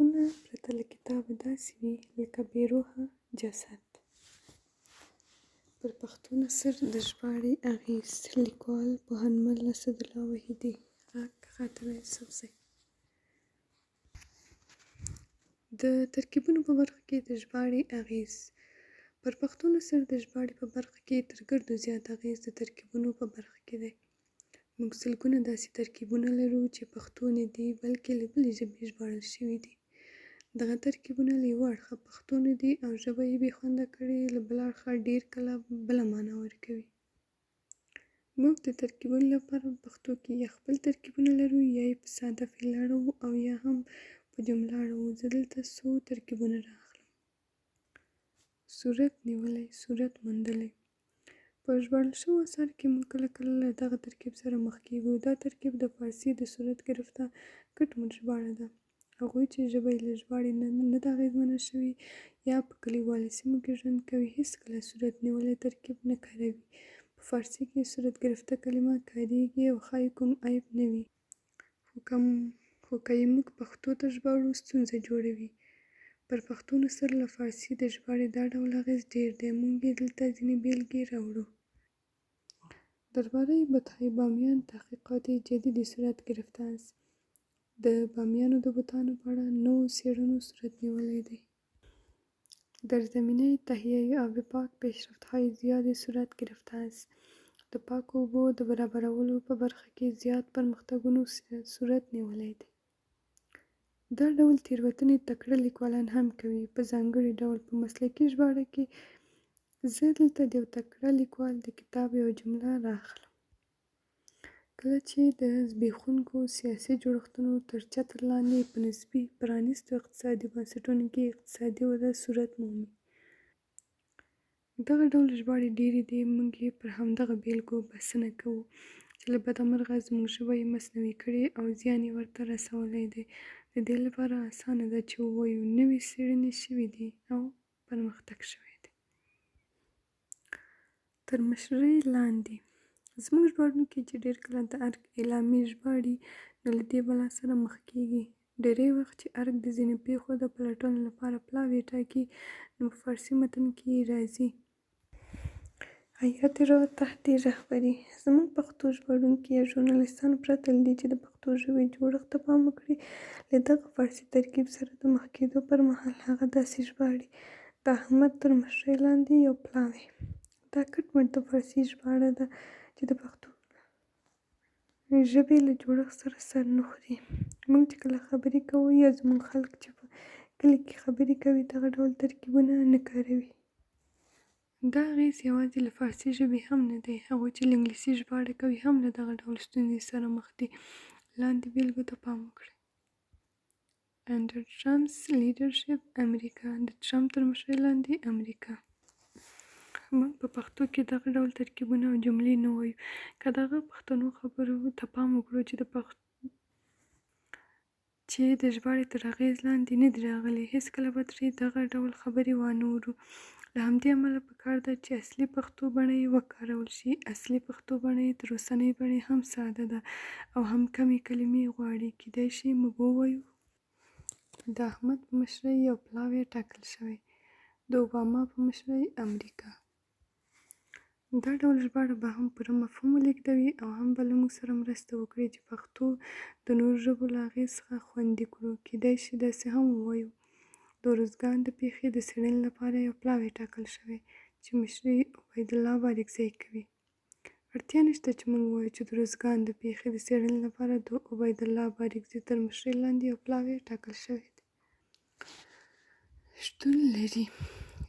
خونه پرته له کتابه داسې وي لکه بې روحه جسد. پر پښتو نثر د ژباړې اغېز لیکوال: پوهنمل اسدالله وحیدي غږ: خاطره یوسفزۍ. د ترکیبونو په برخه کې د ژباړې اغېز پر پښتو نثر د ژباړې په برخه کې تر ګردو زیات اغېز د ترکیبونو په برخه کې دی. موږ سلګونه داسې ترکیبونه لرو چې پښتو نه دي، بلکې له بلې ژبې ژباړل شوي دي. دغه ترکیبونه له یوه اړخه پښتو نه دي او ژبه یې بې خونده کړې، له بله اړخه ډېر کله بله مانا ورکوي. موږ د ترکیبونو لپاره په پښتو کې یا خپل ترکیبونه لرو، یا یې په ساده فعل اړوو او یا هم په جمله اړوو. زه دلته څو ترکیبونه را اخلم. صورت نیولی، صورت موندلی. په ژباړل شوو اثارو کې موږ کله کله له دغه ترکیب سره مخ کېږو. دا ترکیب د فارسي د صورت ګرفته کټ مټ ژباړه ده. هغوی چې ژبه یې له ژباړې نه ده اغېزمنه شوې یا په کلیوالي سیمو کې ژوند کوي، هېڅکله صورت نیولی ترکیب نه کاروي. په فارسي کې صورت ګرفته کلمه کارېږي او ښایي کوم عیب نه وي. خو که یې موږ پښتو ته ژباړو، ستونزه جوړوي. پر پښتو نثر له فارسي د ژباړې دا ډول اغېز ډېر دی. موږ یې دلته ځینې بېلګې راوړو. درباره بتهای بامیان تحقیقات جدیدی صورت گرفته است. د بامیانو د بتانو په اړه نوو څېړنو صورت نیولی دی. در زمینه تهیه آب پاک پیشرفتهای زیادی صورت گرفته است. د پاکو اوبو د برابرولو په برخه کې زیات پرمختګونو صورت نیولی دی. دا ډول تېروتنې تکړه لیکوالان هم کوي، په ځانګړي ډول په مسلکي ژباړه کې. زه دلته د یو تکړه لیکوال د کتاب یوه جمله را اخلم. کله چې د زبېښونکو سیاسي جوړښتونو تر چتر لاندې په نسبي پرانیستو اقتصادي بنسټونو کې اقتصادي وده صورت مومي. دغه ډول ژباړې ډېرې دي، موږ یې پر همدغه بېلګو بسنه کوو، چې له بده مرغه زموږ ژبه یې مصنوعي کړې او زیان یې ورته رسولی دی. د دې لپاره اسانه ده چې ووایو نوې څېړنې شوې دي او پرمختګ شوی دی. تر مشرۍ لاندې. زموږ ژباړونکي چې ډېر کله د ارګ اعلامیې ژباړي، نو له دې بلا سره مخ کېږي. ډېری وخت چې ارګ د ځینو پېښو د پلټنو لپاره پلاوی ټاکي، نو په فارسي متن کې یې راځي. هیات را تحت رهبری. زموږ پښتو ژباړونکي یا ژورنالېستان پرته له دې چې د پښتو ژبې جوړښت ته پام وکړي، له دغه فارسي ترکیب سره د مخ کېدو پر مهال هغه داسې ژباړي: د احمد تر مشرۍ لاندې یو پلاوی. دا کټ مټ د فارسي ژباړه ده چې د پښتو ژبې له جوړښت سره سر نه خوري. موږ چې کله خبرې کوو یا زموږ خلک چې په کلي کې خبرې کوي، دغه ډول ترکیبونه نه کاروي. دا اغېز یوازې له فارسي ژبې هم نه دی، هغوی چې له انګلیسي ژباړه کوي هم له دغه ډول ستونزې سره مخ دي. لاندې بېلګو ته پام وکړئ. Under Trump's leadership America. د ټرمپ تر مشرۍ لاندې امریکا. موږ په پښتو کې دغه ډول ترکیبونه او جملې نه وایو. که د هغه پښتنو خبرو ته پام وکړو چې د ژباړې تر اغېز لاندې نه دي راغلي، هېڅکله به ترې دغه ډول خبرې وانه ورو. له همدې امله په کار ده چې اصلي پښتو بڼه یې وکارول شي. اصلي پښتو بڼه یې تر اوسنۍ بڼې هم ساده ده او هم کمې کلمې غواړي. کېدای شي موږ ووایو. د احمد په مشرۍ یو پلاوی ټاکل شوی. د اوباما په مشرۍ امریکا. دا ډول ژباړه به هم پوره مفهوم ولېږدوي او هم به له موږ سره مرسته وکړي چې پښتو د نورو ژبو له اغېز څخه خوندي کړو. کېدای شي داسې هم ووایو. د ارزګان د پېښې د څېړنې لپاره یو پلاوی ټاکل شوی چې مشري یې عبیدالله بارکزی کوي. اړتیا نشته چې موږ ووایو چې د ارزګان د پېښې د څېړنې لپاره د عبیدالله بارکزي تر مشرۍ لاندې یو پلاوی ټاکل شوی دی. شتون لري.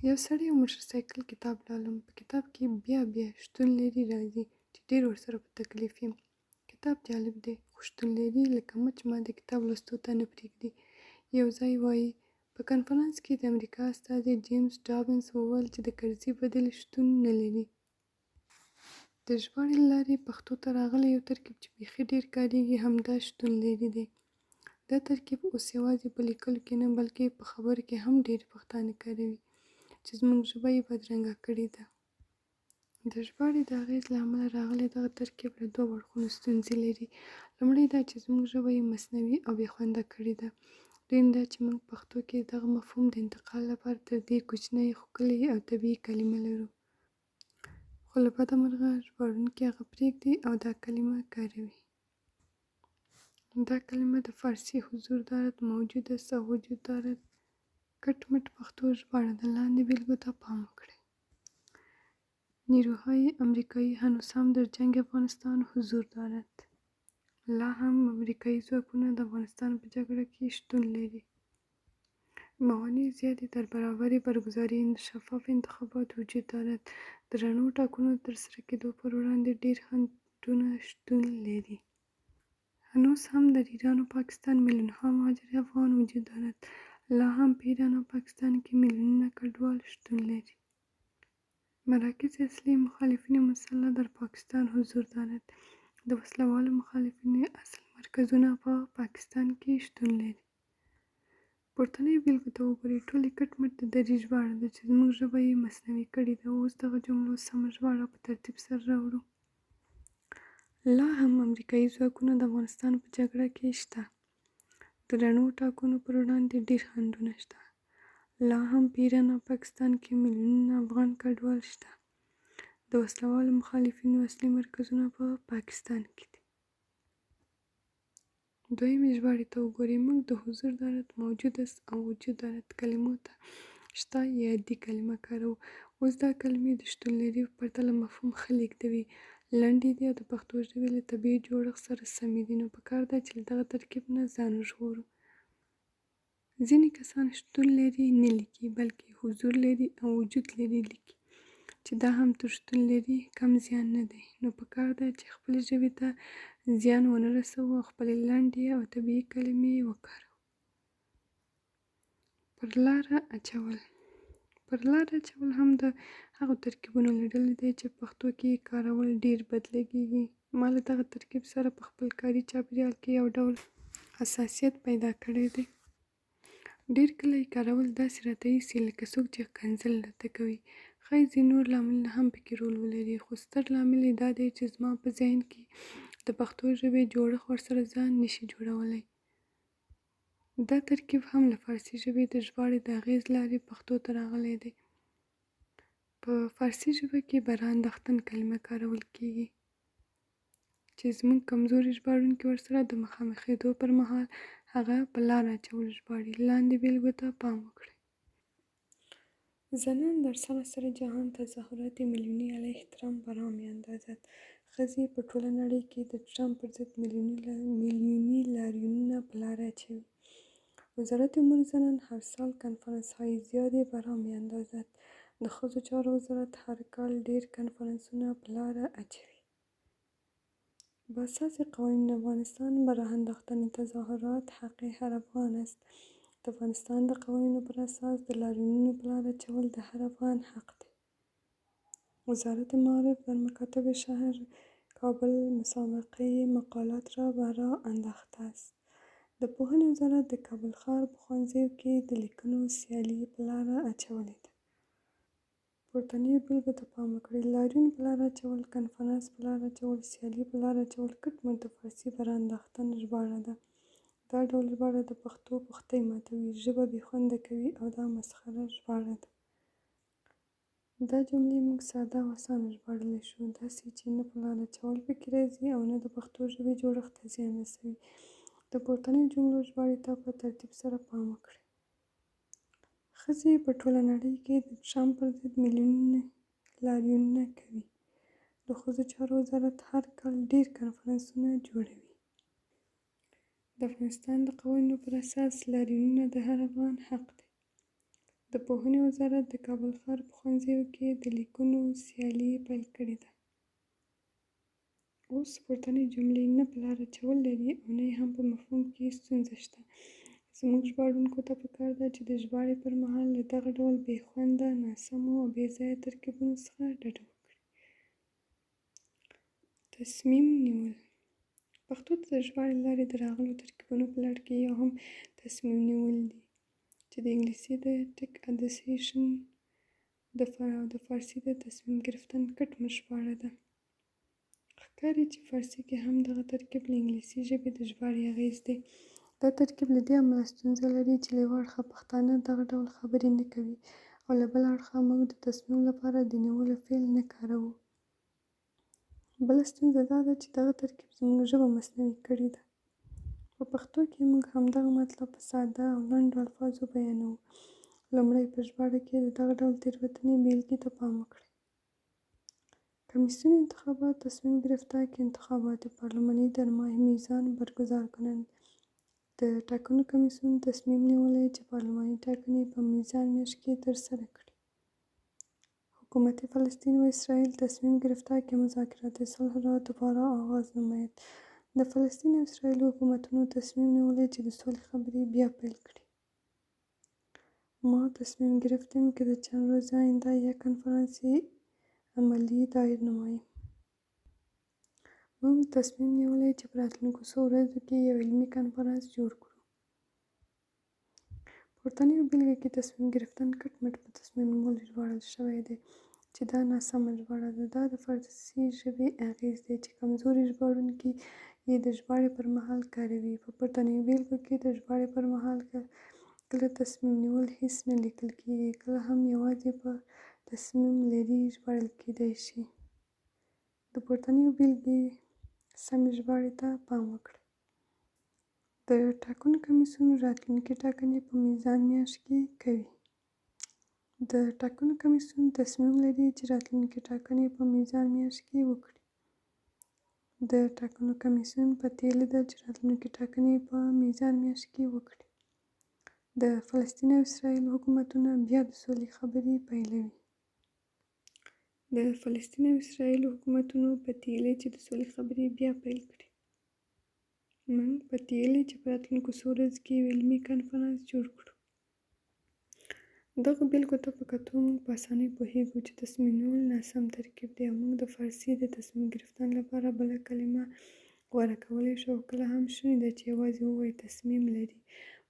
یو سړی او موټرسایکل کتاب لولم. په کتاب کې بیا بیا شتون لري راځي چې ډېر ورسره په تکلیف یم. کتاب جالب دی خو شتون لري لکه مچ ما د کتاب لوستو ته نه پرېږدي. یو ځای وايي، په کنفرانس کې د امریکا استازي جیمز ډابنز وویل چې د کرزي بدیل شتون نه لري. د ژباړې له لارې پښتو ته راغلی یو ترکیب چې بیخي ډېر کارېږي همدا شتون لري دی. دا ترکیب اوس یوازې په لیکلو کې نه بلکې په خبرو کې هم ډېری پښتانه کاروي چې زموږ ژبه یې بدرنګه کړې ده. د ژباړې د اغېز له امله راغلی دغه ترکیب له دوو اړخونو ستونزې لري. لومړی دا چې زموږ ژبه یې مصنوعي او بې خونده کړې ده. دویم دا چې موږ پښتو کې د دغه مفهوم د انتقال لپاره تر دې کوچنۍ، ښکلې او طبیعي کلمه لرو، خو له بده مرغه ژباړونکي هغه پرېږدي او دا کلمه کاروي. دا کلمه د فارسي حضور دارد، موجود است او وجود دارد کټ مټ پښتو ژباړه ده. لاندې بېلګو ته پام وکړئ. نیروهای امریکایی هنوز هم در جنګ افغانستان حضور دارد. لا هم امریکایي ځواکونه د افغانستان په جګړه کې شتون لري. موانع زیادی در برابر برگزاری شفاف انتخابات وجود دارد. د رڼو ټاکنو د ترسره کېدو پر وړاندې ډېر خنډونه شتون لري. هنوز هم در ایران و پاکستان میلیونها مهاجر افغان وجود دارد. لا هم په ایران او پاکستان کې میلیونونه کډوال شتون لري. مراکز اصلي مخالفین مسلح در پاکستان حضور دارد. د وسله والو مخالفینو اصل مرکزونه په پاکستان کې شتون لري. پورتنیو بېلګو ته وګورئ، ټولې کټ مټ د دري ژباړه ده چې زموږ ژبه یې مصنوعي کړې ده. اوس دغه جملو سمه ژباړه په ترتیب سره راوړو. لا هم امریکایي ځواکونه د افغانستان په جګړه کې شته. د رڼو ټاکنو پر وړاندې ډېر خنډونه شته. لا هم په ایران او پاکستان کې میلیونونه افغان کډوال شته. د وسله والو مخالفینو اصلي مرکزونه په پاکستان کې دي. دویمې ژباړې ته وګورئ، موږ د حضور دارد، موجود است او وجود دارد کلمو ته شته یا دي کلمه کاروو. اوس دا کلمې د شتون لري په پرتله مفهوم ښه لېږدوي، لنډې دي او د پښتو ژبې له طبیعي جوړښت سره سمې دي، نو پکار ده چې له دغه ترکیب نه ځان وژغورو. ځینې کسان شتون لري نه لیکي، بلکې حضور لري او وجود لري لیکي، چې دا هم تر شتون لري کم زیان نه دی، نو پکار ده چې خپلې ژبې ته زیان ونه رسوو او خپلې لنډې او طبیعي کلمې وکاروو. پر لاره اچول: پر لاره اچول هم د هغو ترکیبونو له ډلې دی چې په پښتو کې یې کارول ډېر بد لګېږي. ما له دغه ترکیب سره په خپل کاري چاپېریال کې یو ډول حساسیت پیدا کړی دی. ډېر کله یې کارول داسې راته ایسي لکه څوک چې ښکنځل راته کوي. ښایي ځینې نور لاملونه هم پکې رول ولري، خو ستر لامل یې دا دی چې زما په ذهن کې د پښتو ژبې جوړښت ورسره ځان نه شي جوړولی. دا ترکیب هم له فارسي ژبې د ژباړې د اغېز له لارې پښتو ته راغلی دی. په فارسي ژبه کې برا انداختن کلمه کارول کېږي، چې زموږ کمزوري ژباړونکي ورسره د مخامخېدو پر مهال هغه په لاره اچولو ژباړي. لاندې بېلګو ته پام وکړئ. زنان در سراسر جهان تظاهرات میلیوني علیه ترامپ به راه میاندازد. ښځې په ټوله نړۍ کې د ټرمپ پر ضد میلیوني لاریونونه په لاره اچوي. وزارت امور زنان هر سال کنفرانسهای زیادی به راه میاندازد. د ښځو چارو وزارت هر کال ډېر کنفرانسونه په لاره اچوي. به اساس قوانین افغانستان به راه انداختن تظاهرات حق هر افغان است. د افغانستان د قوانینو پر اساس د لاریونونو په لاره اچول د هر افغان حق دی. وزارت معارف در مکاتب شهر کابل مسابقه مقالات را به راه انداخته است. د پوهنې وزارت د کابل ښار په ښوونځیو کې د لیکنو سیالي په لاره اچولې ده. پورتنیو بېلګو ته پام وکړئ، لاریون په لاره اچول، کنفرانس په لاره اچول، سیالي په لاره اچول کټ مټ د فارسي به راه انداختن ژباړه ده. دا ډول ژباړه د پښتو پښتۍ ماتوي، ژبه بې خونده کوي او دا مسخره ژباړه ده. دا جملې موږ ساده او اسانه ژباړلی شو، داسې چې نه په لاره اچول پکې راځي او نه د پښتو ژبې جوړښت ته زیان رسوي. د پورتنیو جملو ژباړې ته په ترتیب سره پام وکړئ. ښځې په ټوله نړۍ کې د ټرمپ پر ضد میلیوني لاریونونه کوي. د ښځو چارو وزارت هر کال ډېر کنفرانسونه جوړوي. د افغانستان د قوانینو پر اساس لاریونونه د هر افغان حق دی. د پوهنې وزارت د کابل ښار په ښوونځیو کې د لیکنو سیالي پیل کړې ده. اوس پورتنۍ جملې نه په لاره اچول لري او نه یې هم په مفهوم کې ستونزه شته. زموږ ژباړونکو ته پکار ده چې د ژباړې پر مهال له دغه ډول بې خونده، ناسمو او بې ځایه ترکیبونو څخه ډډه وکړي. تصمیم نیول: پښتو ته د ژباړې له لارې د راغلو ترکیبونو په لړ کې یو هم تصمیم نیول دي، چې د انګلیسي د Take a Decision او د فارسي د تصمیم گرفتن کټ مټ ژباړه ده. ښکاري چې فارسي کې هم دغه ترکیب له انګلیسي ژبې د ژباړې اغېز دی. دا ترکیب له دې امله ستونزه لري چې له یوه اړخه پښتانه دغه ډول خبرې نه کوي او له بله اړخه موږ د تصمیم لپاره د نیولو فعل نه کاروو. بله ستونزه دا ده چې دغه ترکیب زموږ ژبه مصنوعي کړې ده. په پښتو کې موږ همدغه مطلب په ساده او لنډو الفاظو بیانوو. لومړی په ژباړه کې د دغه ډول تېروتنې بېلګې ته پام وکړئ. کمیسیون انتخابات تصمیم گرفته که انتخابات پارلمانی در ماه میزان برگزار کنند. د ټاکنو کمیسیون تصمیم نیولی چې پارلماني ټاکنې په میزان میاشت کې ترسره کړي. حکومت فلسطین و اسرائیل تصمیم گرفته که مذاکرات صلح را دوباره آغاز نماید. د فلسطین او اسرائیلو حکومتونو تصمیم نیولی چې د سولې خبرې بیا پیل کړي. ما تصمیم گرفتیم که در چند روز آینده یک کنفرانس عملی دایر نماییم. موږ تصمیم نیولی چې په راتلونکو څو ورځو کې یو علمي کنفرانس جوړ کړو. پورتنیو بېلګه کې تصمیم گرفتن کټ مټ په تصمیم نیول ژباړل شوی دی چې دا ناسمه ژباړه ده. دا د فارسي ژبې اغېز دی چې کمزوري ژباړونکي یې د ژباړې پر مهال کاروي. په پورتنیو بېلګو کې د ژباړې پر مهال کله تصمیم نیول هېڅ نه لیکل کېږي، کله هم یوازې په تصمیم لري ژباړل کېدای شي. د پورتنیو بېلګې سمې ژباړې ته پام وکړئ. د ټاکنو کمیسیون راتلونکې ټاکنې په میزان میاشت کې کوي. د ټاکنو کمیسیون تصمیم لري چې راتلونکې ټاکنې په میزان میاشت کې وکړي. د ټاکنو کمیسیون پتېیلې ده چې راتلونکې ټاکنې په میزان میاشت کې وکړي. د فلسطین او اسرائیلو حکومتونه بیا د سولې خبرې پیلوي. د فلسطین او اسرائیلو حکومتونو پتېیلې چې د سولې خبرې بیا پیل کړي. موږ پتېیلې چې په راتلونکو څو ورځو کې یو علمي کنفرانس جوړ کړو. دغو بېلګو ته په کتو موږ په اسانۍ پوهېږو چې تصمیم نیول ناسم ترکیب دی او موږ د فارسي د تصمیم گرفتن لپاره بله کلمه غوره کولی شو او کله هم شونې ده چې یوازې ووایو تصمیم لري.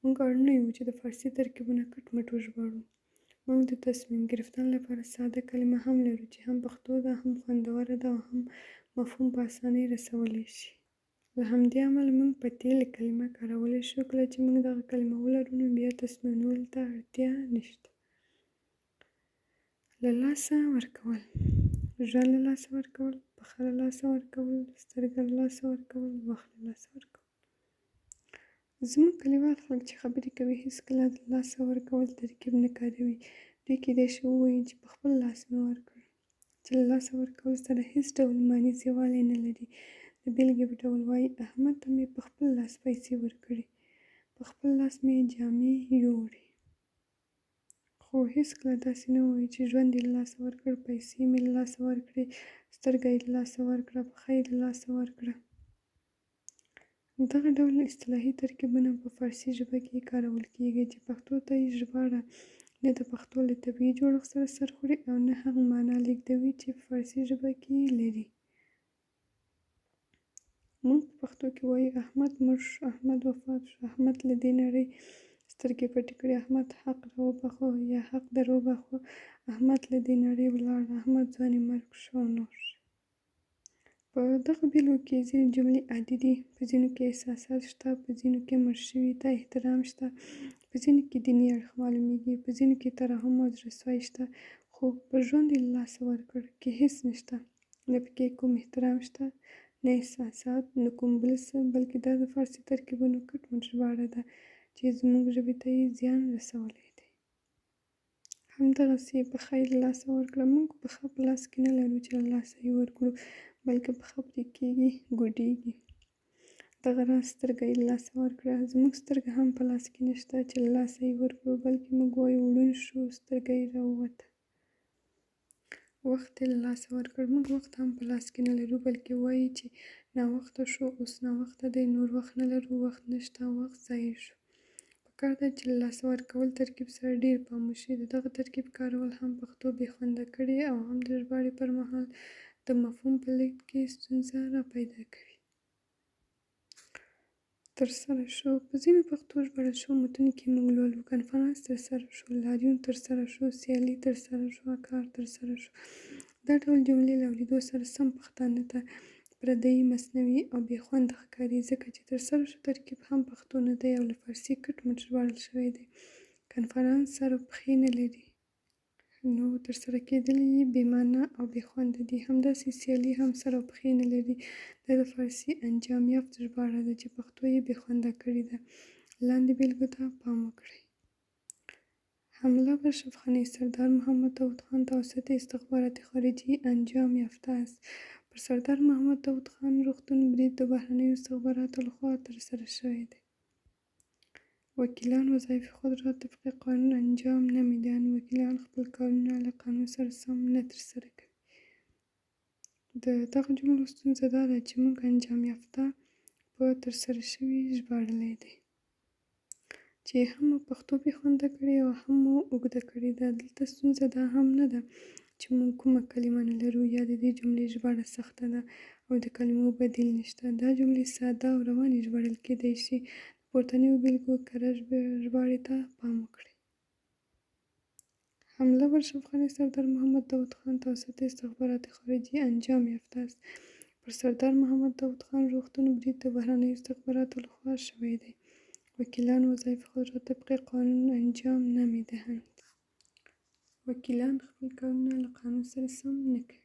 موږ اړ نه یو چې د فارسي ترکیبونه کټ مټ وژباړو. موږ د تصمیم گرفتن لپاره ساده کلمه هم لرو چې هم پښتو ده، هم خوندوره ده او هم مفهوم په اسانۍ رسولی شي. له همدې امله موږ پتېیلې کلمه کارولی شو. کله چې موږ دغه کلمه ولرو نو بیا تصمیم نیولو ته اړتیا نشته. له لاسه ورکول، ژوند له لاسه ورکول، پښه له لاسه ورکول، سترګه له لاسه ورکول، وخت له لاسه ورکول. زموږ کلیوال خلک چې خبرې کوي هېڅکله د له لاسه ورکول ترکیب نه کاروي. دوی کېدای شي ووایي چې په خپل لاس مې ورکړ، چې له لاسه ورکول سره هېڅ ډول مانیز یووالی نه لري. د بېلګې په ډول وایي احمد ته مې په خپل لاس پیسې ورکړې، په خپل لاس مې جامې یووړې. خو هېڅکله داسې نه وایي چې ژوند یې له لاسه ورکړ، پیسې مې له لاسه ورکړې، سترګه یې له لاسه ورکړه، پښه یې له لاسه ورکړه. دغه ډول اصطلاحي ترکیبونه په فارسي ژبه کې کارول کېږي چې پښتو ته یې ژباړه نه د پښتو له طبیعي جوړښت سره سر خوري او نه هغه مانا لېږدوي چې په فارسي ژبه کې یې لري. موږ په پښتو کې وایو احمد مړ شو، احمد وفات شو، احمد له دې نړۍ سترګې پټې کړې، احمد حق راوبخښه یا حق در وبخښه، احمد له دې نړۍ ولاړ، احمد ځوانیمرګ شو او نور. په دغو بېلګو کې ځینې جملې عادي دي، په ځینو کې احساسات شته، په ځینو کې مړ شوي ته احترام شته، په ځینو کې دیني اړخ معلومېږي، په ځینو کې ترحم او زړه سوی شته، خو په ژوند یې له لاسه ورکړ کې هېڅ نشته، نه پکې کوم احترام شته، نه احساسات، نه کوم بل څه، بلکې دا د فارسي ترکیبونو کټ مټ ژباړه ده چې زموږ ژبې ته یې زیان رسولی دی. همدغسې پښه یې له لاسه ورکړه. موږ پښه په لاس کې نه لرو چې له لاسه یې ورکړو، بلکې پښه پرې کېږي، ګوډېږي. دغه راز سترګه یې له لاسه ورکړه. زموږ سترګه هم په لاس کې نشته چې له لاسه یې ورکړو، بلکې موږ وایو ړوند شو، سترګه یې راووته. وخت یې له لاسه ورکړ. موږ وخت هم په لاس کې نه لرو، بلکې وایو چې ناوخته شو، اوس ناوخته دی، نور وخت نه لرو، وخت نشته، وخت ضایع شو. پکار ده چې له لاسه ورکول ترکیب سره ډېر پام وشي. د دغه ترکیب کارول هم پښتو بې خونده کړې او هم د ژباړې پر مهال د مفهوم په لېږد کې ستونزه راپیدا کوي. ترسره شو. په ځینو پښتو ژباړل شوو متونو کې موږ لولو: کنفرانس ترسره شو، لاریون ترسره شو، سیالي ترسره شوه، کار ترسره شو. دا ډول جملې له اورېدو سره سم پښتانه ته پردۍ، مصنوعي او بې خونده ښکاري، ځکه چې ترسره شو ترکیب هم پښتو نه دی او له فارسي کټ مټ ژباړل شوی دی. کنفرانس سر او پښې نه لري، نو ترسره کېدل یې بې مانا او بې خونده دي. همداسې سیالي هم سر او پښې نه لري، دا د فارسي انجام یافت ژباړه ده چې پښتو یې بې خونده کړې ده. لاندې بېلګو ته پام وکړئ. حمله بر شفاخانه سردار محمد داود خان توسط استخبارات خارجی انجام یافته است. پر سردار محمد داود خان روغتون برید د بهرنیو استخباراتو لخوا ترسره شوی دی. وکیلان وظایف خود را طبق قانون انجام نمیدهند. وکیلان خپل کارونه له قانون سره سم نه ترسره کوي. د دغو جملو ستونزه دا ده چې موږ انجام یافته په ترسره شوي ژباړلی دی، چې هم مو پښتو بې خونده کړې او هم مو اوږده کړې ده. دلته ستونزه دا هم نه ده چې موږ کومه کلمه نه لرو یا د دې جملې ژباړه سخته ده او د کلمو بدیل نشته. دا جملې ساده او روانې ژباړل کېدای شي. د پورتنیو بېلګو کره ژباړې ته پام وکړئ. حمله بر شفاخانه سردار محمد داود خان توسط استخبارات خارجی انجام یافته است. پر سردار محمد داود خان روغتون برید د بهرنیو استخباراتو لخوا شوی دی. وکیلان وظایف خود را طبق قانون انجام نمیدهند. وکیلان خپل کارونه له قانون سره سم نه کوي.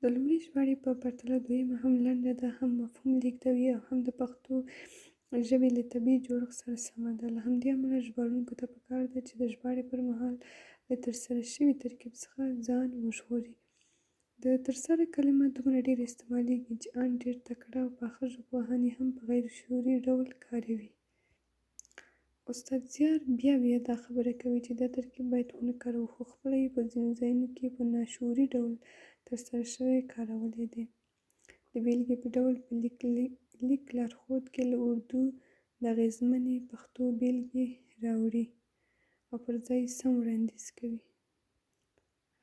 د لومړۍ ژباړې په پرتله دویمه هم لنډه ده، هم مفهوم لېږدوي او هم د پښتو ژبې له طبیعي جوړښت سره سمه ده. له همدې امله ژباړونکو ته پکار ده چې د ژباړې پر مهال له ترسره شوي ترکیب څخه ځان وژغوري. د ترسره کلمه دومره ډېره استعمالېږي چې ان ډېر تکړه او پاخه ژبپوهان یې هم په غیر شعوري ډول کاروي. استاد زیار بیا بیا دا خبره کوي چې دا ترکیب باید ونه کاروو، خو خپله یې په ځینو ځایونو کې په ناشعوري ډول ترسره شوی کارولی دی. د بېلګې په ډول په لیک لارښود کې له اردو د اغېزمنې پښتو بېلګې راوړي او پر ځای یې سم وړاندیز کوي.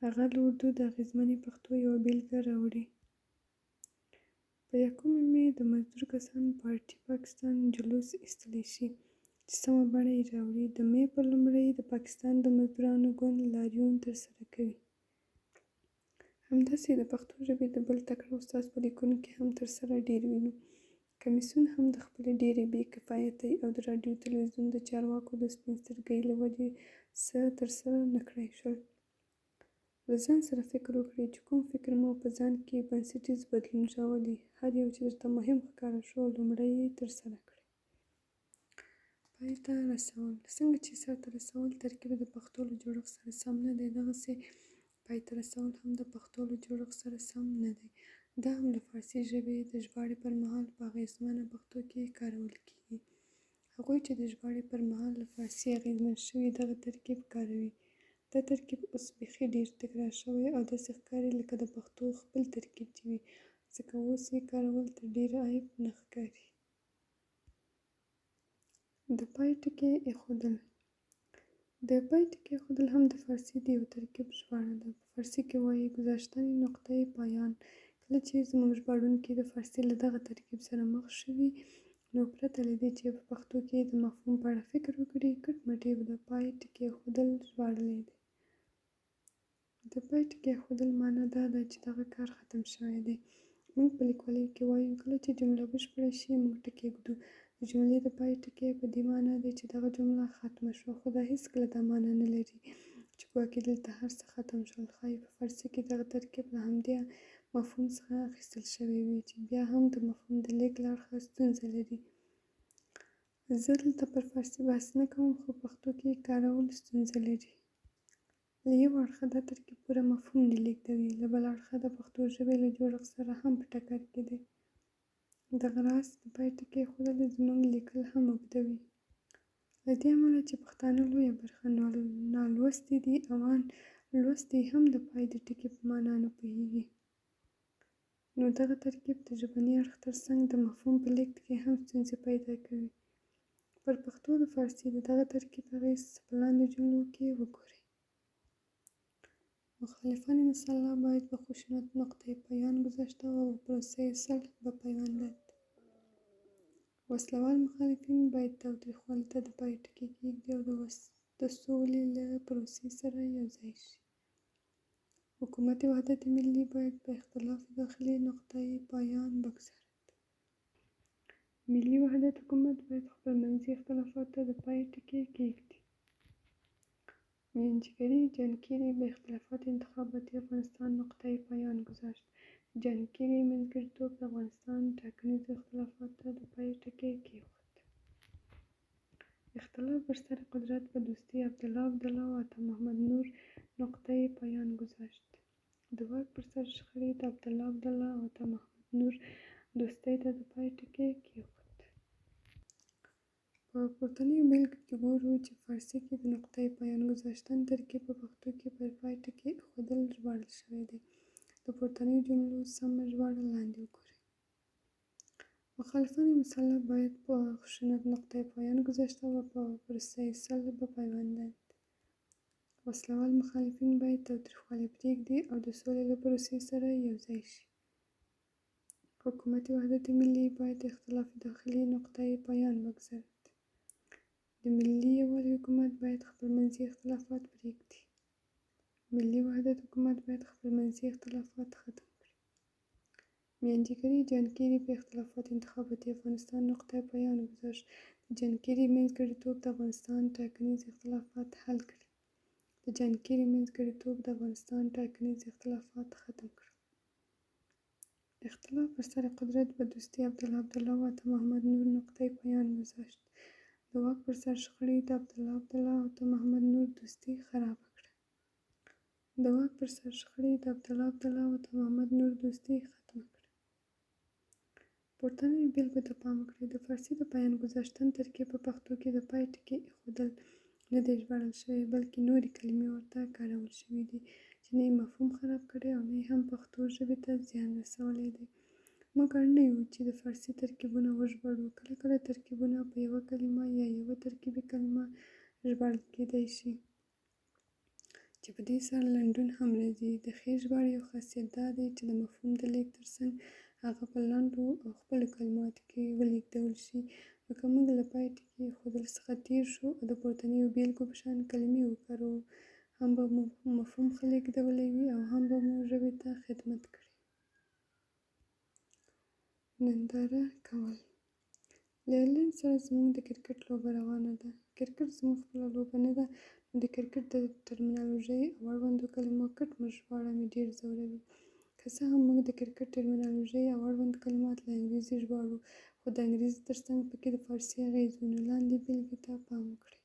هغه له اردو د اغېزمنې پښتو یوه بېلګه راوړي. په یکمې مې د مزدور کسان پارټي پاکستان جلوس ایستلی شي، چې سمه بڼه یې راوړي. د مې پر لومړۍ د پاکستان د مزدورانو ګوند لاریون ترسره کوي. همداسې د پښتو ژبې د بل تکړه استاد په لیکنو کې هم ترسره ډېر وینو. کمیسیون هم د خپلې ډېرې بې کفایتۍ او د راډیو تلویزیون د چارواکو د سپین سترګۍ له وجې څه ترسره نه کړای شول. له ځان سره فکر وکړئ چې کوم فکر مو په ځان کې بنسټیز بدلون راولي. هر یو چې درته مهم ښکاره شو لومړی یې ترسره کړئ. پای ته رسول. څنګه چې سرته رسول ترکیب د پښتو له جوړښت سره سم نه دی، دغسې پای ته رسول هم د پښتو له جوړښت سره سم نه دی. دا هم له فارسي ژبې د ژباړې پر مهال په اغېزمنه پښتو کې کارول کېږي. هغوی چې د ژباړې پر مهال له فارسي اغېزمن شوي دغه ترکیب کاروي. دا ترکیب اوس بیخي ډېر تکرار شوی او داسې ښکاري لکه د پښتو خپل ترکیب چې وي، ځکه اوس یې کارول تر ډېره عیب نه ښکاري. د پای ټکی ایښودل. د پای ټکی ایښودل هم د فارسي د یو ترکیب ژباړه ده. په فارسي کې وایي گذاشتن نقطه پایان. کله چې زموږ ژباړونکي د فارسي له دغه ترکیب سره مخ شوي، نو پرته له دې چې په پښتو کې د مفهوم په اړه فکر وکړي، کټ مټ یې د پای ټکی ایښودل ژباړلی دی. د پای ټکی ایښودل مانا دا ده چې دغه کار ختم شوی دی. موږ په لیکوالۍ کې وایو کله چې جمله بشپړه شي موږ ټکی ږدو. د جملې د پای ټکی په دې مانا دی چې دغه جمله ختمه شوه، خو دا هېڅکله دا مانا نه لري چې ګواکې دلته هر څه ختم شول. ښایي په فارسي کې دغه ترکیب له همدې مفهوم څخه اخیستل شوی وي، چې بیا هم د مفهوم د لېږد له اړخه ستونزه لري. زه دلته پر فارسي بحث نه کوم، خو پښتو کې یې کارول ستونزه لري. له یوه اړخه دا ترکیب پوره مفهوم نه لېږدوي، له بل اړخه د پښتو ژبې له جوړښت سره هم په ټکر کې دی. دغه راز د پای ټکی ایښودل زموږ لیکل هم اوږدوي. له دې امله چې پښتانه لویه برخه نالوستي دي او ان لوستي هم د پای د ټکي په مانا نه پوهېږي، نو دغه ترکیب د ژبني اړخ ترڅنګ د مفهوم په لېږد کې هم ستونزې پیدا کوي. پر پښتو د فارسي د دغه ترکیب اغېز په لاندې جملو کې وګورئ. مخالفان مسلح باید به خشونت نقطه پایان گذاشته و به پروسه صلح بپیوندند. وسله وال مخالفین باید تاوتریخوالي ته د پای ټکی کېږدي او د سولې له پروسې سره یو ځای شي. حکومت وحدت ملی باید به اختلاف داخلی نقطهٔ پایان بگذارد. ملي وحدت حکومت باید خپلمنځي اختلافاتو ته د پای ټکی کېږدي. میانجیګري جان کیري به اختلافات انتخاباتی افغانستان نقطهٔ پایان گذاشت. د جان کیري منځګړیتوب د افغانستان ټاکنیزو اختلافاتو ته د پای ټکی کېښود. اختلاف بر سر قدرت به دوستی عبدالله عبدالله و عطامحمد نور نقطهٔ پایان گذاشت. د واک پر سر شخړې د عبدالله عبدالله او عطامحمد نور دوستۍ ته د پای ټکی کېښود. په پورتنیو بېلګو کې ګورو چې فارسي کې د نقطهٔ پایان گذاشتن ترکیب په پښتو کې پر پای ټکی ایښودل ژباړل شوی دی. د پورتنیو جملو سمه ژباړه لاندې وګورئ. مخالفان مسلح باید با خشونت نقطهٔ پایان گذاشته و به پروسهٔ صلح بپیوندند. وسله وال مخالفین باید تاوتریخوالی پرېږدي او د سولې له پروسې سره یو ځای شي. حکومت وحدت ملی باید اختلاف داخلی نقطهٔ پایان بگذارد. د ملي یووالي حکومت باید خپلمنځي اختلافات پرېږدي. ملي وحدت حکومت باید خپلمنځي اختلافات ختم کړي. میانجیګري جان کیري به اختلافات انتخاباتی افغانستان نقطهٔ پایان گذاشت. د جان کیري منځګړیتوب د افغانستان ټاکنیز اختلافات حل کړل. د جان کیري منځګړیتوب د افغانستان ټاکنیز اختلافات ختم کړل. اختلاف بر سر قدرت به دوستی عبدالله عبدالله و عطامحمد نور نقطهٔ پایان گذاشت. د واک پر سر شخړې د عبدالله عبدالله او عطامحمد نور دوستي خرابه کړه. د واک پر سر شخړې د عبدالله عبدالله او عطامحمد نور دوستي ختمه کړه. پورتنیو بېلګو ته پام وکړئ. د فارسي د پایان گذاشتن ترکیب په پښتو کې د پای ټکی ایښودل نه دی ژباړل شوی، بلکې نورې کلمې ورته کارول شوې دي چې نه یې مفهوم خراب کړی او نه یې هم پښتو ژبې ته زیان رسولی دی. موږ اړ نه یو چې د فارسي ترکیبونه وژباړو. کله کله ترکیبونه په یوه کلمه یا یوه ترکیبي کلمه ژباړل کېدای شي چې په دې سره لنډون هم راځي. د ښې ژباړې یو خاصیت دا دی چې د مفهوم د لېږد تر څنګ هغه په لنډو او خپلو کلماتو کې ولېږدول شي. نو که موږ له پای ټکي ایښودل څخه تېر شو او د پورتنیو بېلګو په شان کلمې وکاروو، هم به مو مفهوم ښه لېږدولی وي او هم به مو ژبې ته خدمت کړی وي. ننداره کول. له ایرلنډ سره زموږ د کرکټ لوبه روانه ده. کرکټ زموږ خپله لوبه نه ده، نو د کرکټ د ټرمینالوژۍ او اړوندو کلمو کټ مټ ژباړه مې ډېر ځوروي. که څه هم موږ د کرکټ ټرمینالوژي او اړوند کلمات له انګریزي ژباړو، خو د انګریزي تر څنګ پکې د فارسي اغېز وي، نو لاندې بېلګې ته پام وکړئ.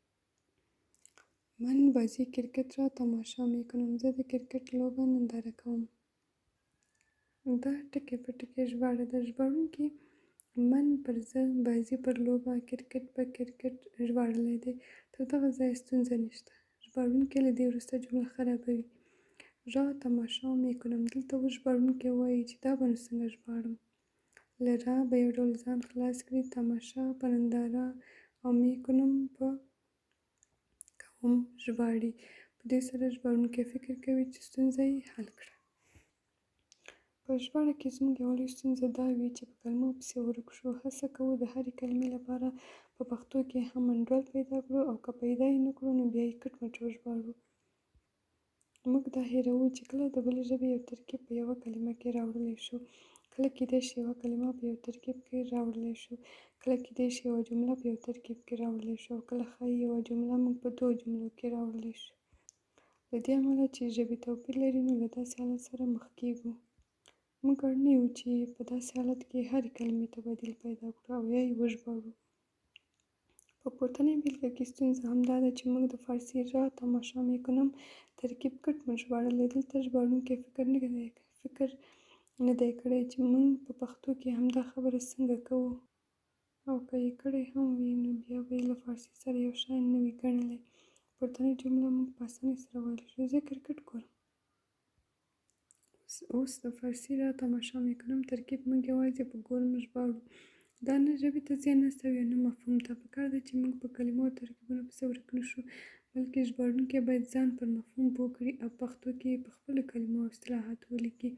من بازی کرکت را تماشا میکنم. زه د کرکټ لوبه ننداره کوم. دا ټکی په ټکی ژباړه ده. ژباړونکي من پر زه، بازي پر لوبه، کرکټ په کرکټ ژباړلی دی. تر دغه ځایه ستونزه نشته. ژباړونکی له دې وروسته جمله خرابوي. را تماشا میکنم. دلته اوس ژباړونکی وايي چې دا به نو څنګه ژباړم؟ له را به یو ډول ځان خلاص کړي، تماشا په ننداره او میکنم په کوم ژباړي. په دې سره ژباړونکی فکر کوي چې ستونزه یې حل کړه. په ژباړه کې زموږ یوه لویه ستونزه دا وي چې په کلمو پسې ورک شو. هڅه کوو د هرې کلمې لپاره په پښتو کې هم انډول پیدا کړو او که پیدا یې نه کړو نو بیا یې کټ مټ وژباړو. موږ دا هېروو چې کله د بلې ژبې یو ترکیب په یوه کلمه کې راوړلی شو، کله کېدای شي یوه کلمه په یو ترکیب کې راوړلی شو، کله کېدای شي یوه جمله په یو ترکیب کې راوړلی شو او کله ښايي یوه جمله موږ په دوو جملو کې راوړلی شو. له دې امله چې ژبې توپیر لري نو له داسې حالت سره مخ کېږو. موږ اړ نه یو چې په داسې حالت کې هرې کلمې ته بدیل پیدا کړو او یا یې وژباړو. په پورتنۍ بېلګه کې ستونزه همدا ده چې موږ د فارسي را تماشا میکنم ترکیب کټ مټ ژباړلی. دلته ژباړونکي فکر نه دی کړی چې موږ په پښتو کې همدا خبره څنګه کوو؟ او که یې کړې هم وي نو بیا به یې له فارسي سره یو شان نه وي ګڼلی. پورتنۍ جمله موږ په اسانۍ سره ویلی شو: زه کرکټ ګورم. اوس د فارسي را تماشا میکنم ترکیب موږ یوازې په ګورم ژباړو. دا نه ژبې ته زیان رسوي او نه مفهوم ته. پکار ده چې موږ په کلمو او ترکیبونو پسې ورک نه شو، بلکې ژباړونکی باید ځان پر مفهوم پوه کړي او پښتو کې یې په خپلو کلمو او اصطلاحاتو ولیکي.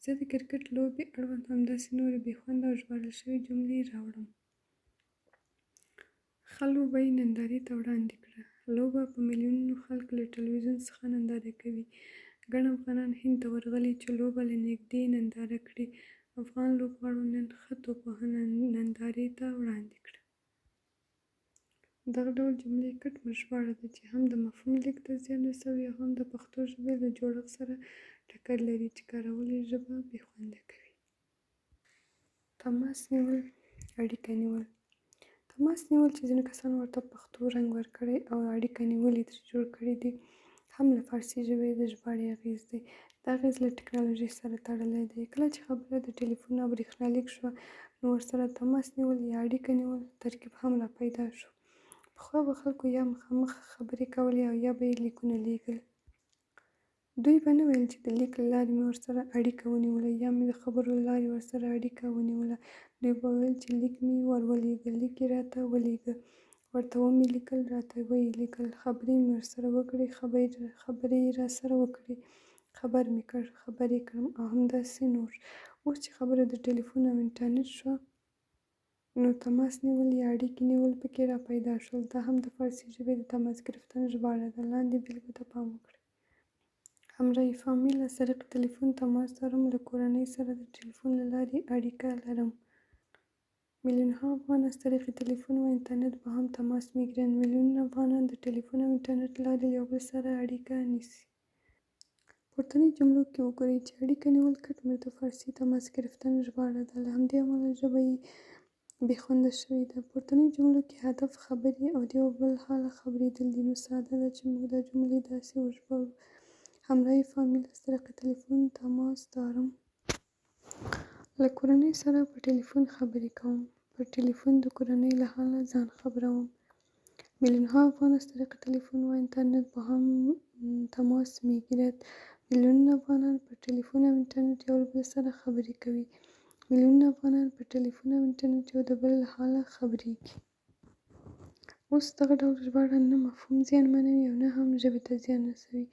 زه د کرکټ لوبې اړوند همداسې نورې بې خونده او ژباړل شوې جملې راوړم. ښه لوبه یې نندارې ته وړاندې کړه. لوبه په میلیونونو خلک له ټلویزیون څخه ننداره کوي. ګڼ افغانان هند ته ورغلي چې لوبه له نږدې ننداره کړي. افغان لوبغاړو نن ښه توپوهنه نندارې ته وړاندې کړه. دغه ډول جملې کټ مټ ژباړه ده چې هم د مفهوم لېږد ته زیان رسوي او هم د پښتو ژبې له جوړښت سره ټکر لري چې کارول یې ژبه بې خونده کوي. تماس نیول، اړیکه نیول. تماس نیول چې ځینو کسانو ورته پښتو رنګ ورکړی او اړیکه نیول یې ترې جوړ کړي دي، هم له فارسي ژبې د ژباړې اغېز دی. دا اغېز له ټکنالوژۍ سره تړلی دی. کله چې خبره د ټیلیفون او برېښنالیک شوه، نو ورسره د تماس نیول یا اړیکه نیول ترکیب هم راپیدا شو. پخوا به خلکو یا مخامخ خبرې کولې او یا به یې لیکونه لېږل. دوی به نه ویل چې د لیک له لارې مې ورسره اړیکه ونیوله یا مې د خبرو له لارې ورسره اړیکه ونیوله. دوی به ویل چې لیک مې ور ولېږه، لیک یې راته ولېږه، ورته ومې لیکل، راته ویې لیکل، خبرې مې ورسره وکړې، خبرې یې راسره وکړې، خبر مې کړ، خبر یې کړم او همداسې نور. اوس چې خبره د ټیلیفون او انټرنېټ شوه، نو تماس نیول یا اړیکې نیول پکې راپیدا شول. دا هم د فارسي ژبې د تماس گرفتن ژباړه ده. لاندې بېلګو ته پام وکړئ. همراه فامیل از طریق تلفن تماس دارم له کورنۍ سره د ټیلیفون له لارې اړیکه لرم. میلیونها افغان از طریق تلفن و اینترنت با هم تماس میگیرند. میلیونونه افغانان د ټیلیفون او انټرنېټ له لارې له یو بل سره اړیکه نیسي. پورتنیو جملو کې وګورئ چې اړیکه نیول کټ مټ د فارسي تماس گرفتن ژباړه ده. له همدې امله ژبه یې بې خونده شوې ده. پورتنیو جملو کې هدف خبرې او د یو بل حاله خبرېدل دي، نو ساده ده چې موږ دا جملې داسې وژباړو: همراه فامیل از طریق تلفن تماس دارم. له کورنۍ سره په ټیلیفون خبرې کوم. پر ټیلیفون د کورنۍ له حاله ځان خبروم. میلیونها افغان از طریق تلفن و اینترنت با هم تماس میگیرد. میلیونونه افغانان پر ټیلیفون او انټرنېټ یو له بل سره خبرې کوي. میلیونونه افغانان پر ټیلیفون او انټرنېټ یو د بل له حاله خبرېږي. اوس دغه ډول ژباړه نه مفهوم زیانمنوي او نه هم ژبې ته زیان رسوي.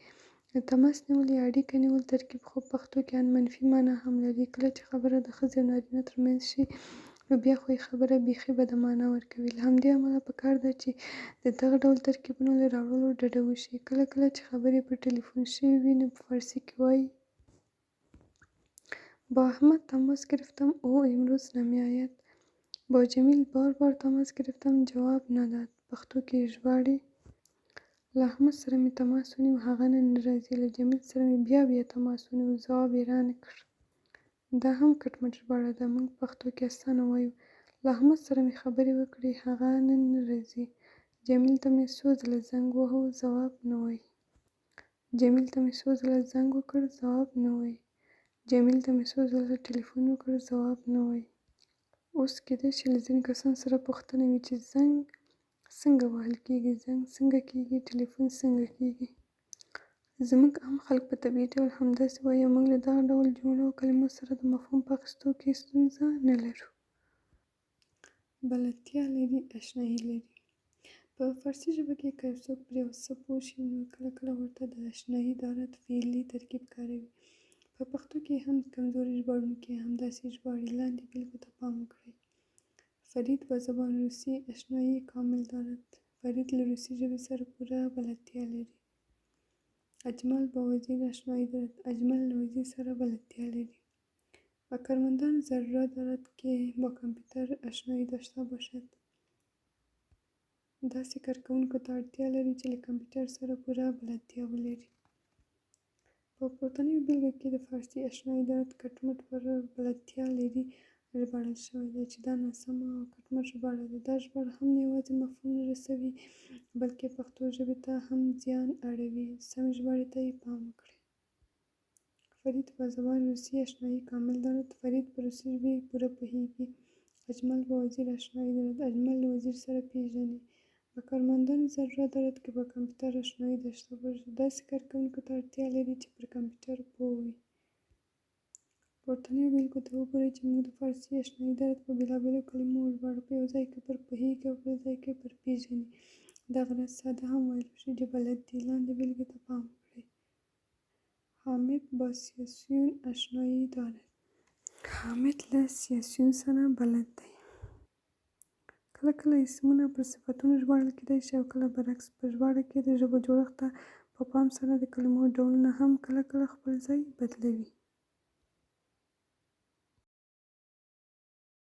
د تماس نیول یا اړیکه نیول ترکیب خو په پښتو کې ان منفي مانا هم لري. کله چې خبره د ښځې او نارینه ترمنځ شي، نو بیا خو یې خبره بیخي بده مانا ورکوي. له همدې امله په کار ده چې د دغه ډول ترکیبونو له راوړلو ډډه وشي. کله کله چې خبرې پر ټیلیفون شوې وي، نو په فارسي کې وايي. با احمد تماس گرفتم او امروز نمیآید. با جمیل بار بار تماس گرفتم جواب نداد. پښتو کې یې ژباړي: له احمد سره مې تماس ونیو، هغه نن نه راځي. له جمیل سره مې بیا بیا تماس ونیو، ځواب یې رانه کړ. دا هم کټ مټ ژباړه ده. موږ په پښتو کې اسانه وایو: له احمد سره مې خبرې وکړې، هغه نن نه راځي. جمیل ته مې څو ځله زنګ وواهه، ځواب نه وايي. جمیل ته مې څو ځله زنګ وکړ، ځواب نه وايي. جمیل ته مې څو ځله ټیلیفون وکړ، ځواب نه وايي. اوس کېدای شي له ځینو کسانو سره پوښتنه وي چې زنګ څنګه وهل کېږي، زنګ څنګه کېږي، ټیلیفون څنګه کېږي؟ زموږ عام خلک په طبیعي ډول همداسې وايي او موږ له دغه ډول جملو او کلمو سره د مفهوم په اخیستو کې ستونزه نه لرو. بلدتیا لري اشنايي لري. په فارسي ژبه کې که یو څوک پر یو څه پوه شي، نو کله کله ورته د اشنايي دارد فعلي ترکیب کاروي. په پښتو کې هم کمزوري ژباړونکي همداسې ژباړي. لاندې بېلګو ته پام وکړئ. فرید با زبان روسي اشنايي کامل دارد. فرید له روسي ژبې سره پوره بلدتیا لري. اجمل با وزیر اشنايي دارد. اجمل له وزیر سره بلدتیا لري. با کارمندان ضرورت دارد که با کامپیوتر اشنايي داشته باشد. داسې کارکوونکو ته اړتیا لري چې له کمپیوټر سره پوره بلدتیا ولري. په پورتنیو بېلګو کې د فارسي اشنايي دارد کټ مټ پر بلدتیا لري ژباړل شوی دی چې دا ناسمه او کټ مټ ژباړه ده. دا ژباړه هم نه یوازې مفهوم نه رسوي، بلکې پښتو ژبې ته هم زیان اړوي. سمې ژباړې ته یې پام وکړئ. فرید با زبان روسي اشنايي کامل دارد. فرید په روسي ژبې پوره پوهېږي. اجمل با وزیر اشنايي دارد. اجمل له وزیر سره پېژني. با کارمندان ضرورت دارد که با کامپیوتر اشنايي داشته باشد. داسې کارکوونکو ته اړتیا لري چې پر کمپیوټر پوه وي. پورتنیو بېلګو ته وګورئ چې موږ د فارسي اشنايي دارد په بېلابېلو کلمو وژباړه. په یو ځای کې پر پوهېږي او بل ځای کې پر پېژني. دغه راز ساده هم ویلای شو چې بلد دي. لاندې بېلګې ته پام وکړئ. حامد با سیاسیون اشنايي دارد. حامد له سیاسیون سره بلد دی. کله کله اسمونه پر صفتونو ژباړل کېدای شي او کله برعکس. په ژباړه کې د ژبو جوړښت ته په پام سره د کلمو ډولونه هم کله کله خپل ځای بدلوي.